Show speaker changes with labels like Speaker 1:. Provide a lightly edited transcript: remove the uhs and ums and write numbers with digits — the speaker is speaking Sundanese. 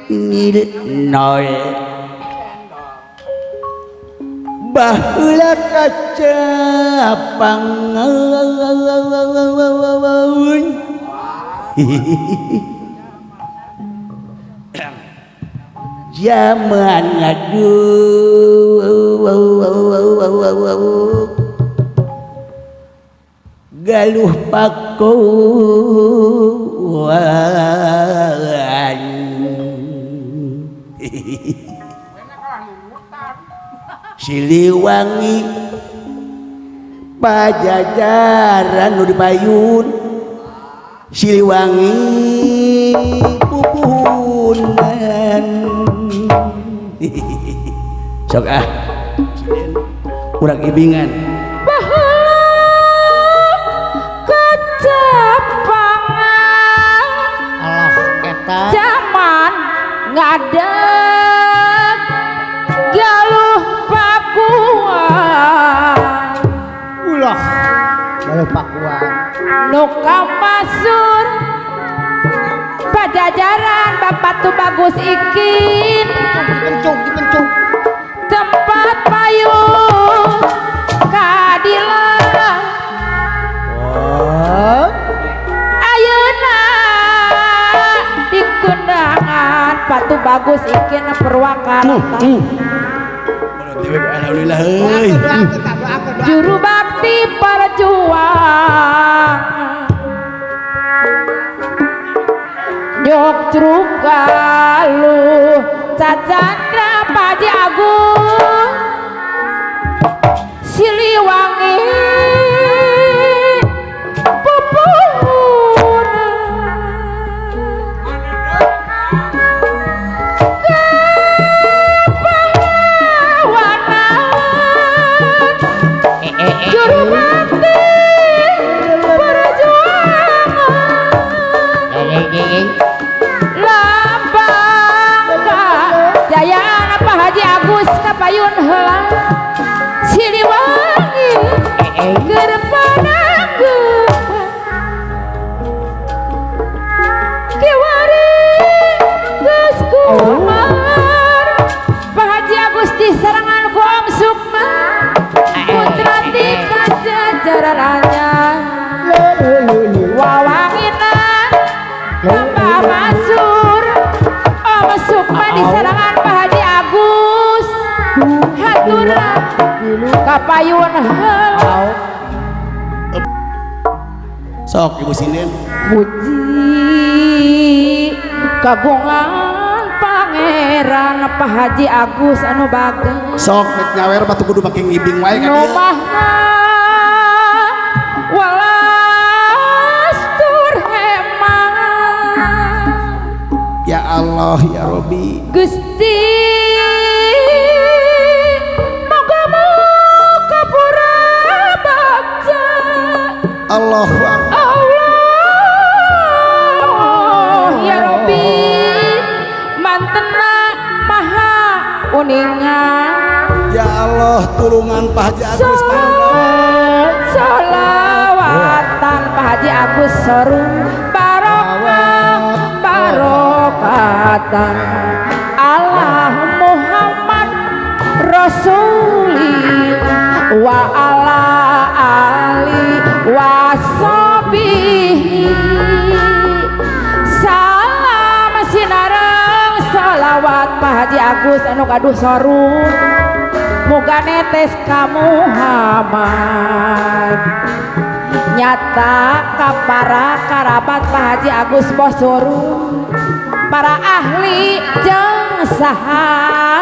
Speaker 1: Nil nol baheula kacapangan zaman ngadu galuh pakuan Siliwangi Pajajaran nu dipayun Siliwangi pupuhunan sok ah urang ibingan
Speaker 2: baheula kacapangan
Speaker 3: alah eta
Speaker 2: zaman ngadeg galuh pakuan
Speaker 3: ulah galuh pakuan
Speaker 2: nu kamasur Pajajaran Bapak tuh bagus ikin
Speaker 3: dipencung dipencung
Speaker 2: tempat payung keadilan
Speaker 3: oh.
Speaker 2: Ayeuna di Kendangan Patu Bagus ikin Purwakarta
Speaker 1: alhamdulillah euy
Speaker 2: juru bakti perjuangan Jok Curug Galuh Cacandra Paji Agung Siliwangi pupuhunan kepahlawanan juru bakti perjuangan lambang kajayaan Pak Haji Agus kapayun heula Siliwangi keur panangguhan kiwari geus kumar Pak Haji Agus diserangan ku Om Sukma putra ti Pajajaran anyar wawanginan tambah masur Om Sukma diserangan Pak Haji Agus haturan kapayun heula
Speaker 1: sok ibu sinden
Speaker 2: puji kagungan pangeran Pak Haji Agus anu bagus
Speaker 1: sok nek nyawer batu kudu make ngibing wae ka dieu
Speaker 2: rumahna walas tur hemat
Speaker 1: ya Allah ya Robi
Speaker 2: Gusti moga-moga pura bagja
Speaker 1: Allahu Akbar
Speaker 2: Allah ya Robi mantena maha uninga
Speaker 1: ya Allah tulungan Pak Haji Agus
Speaker 2: solawatan Pak Haji Agus seru barokah barokatan Allah Muhammad Rasulillah wa ala ali wasobihi salam sinareng salawat Pak Haji Agus anu gaduh soru muga netes ka Muhammad nyata ka para karabat Pak Haji Agus bos soru para ahli jeung sahabat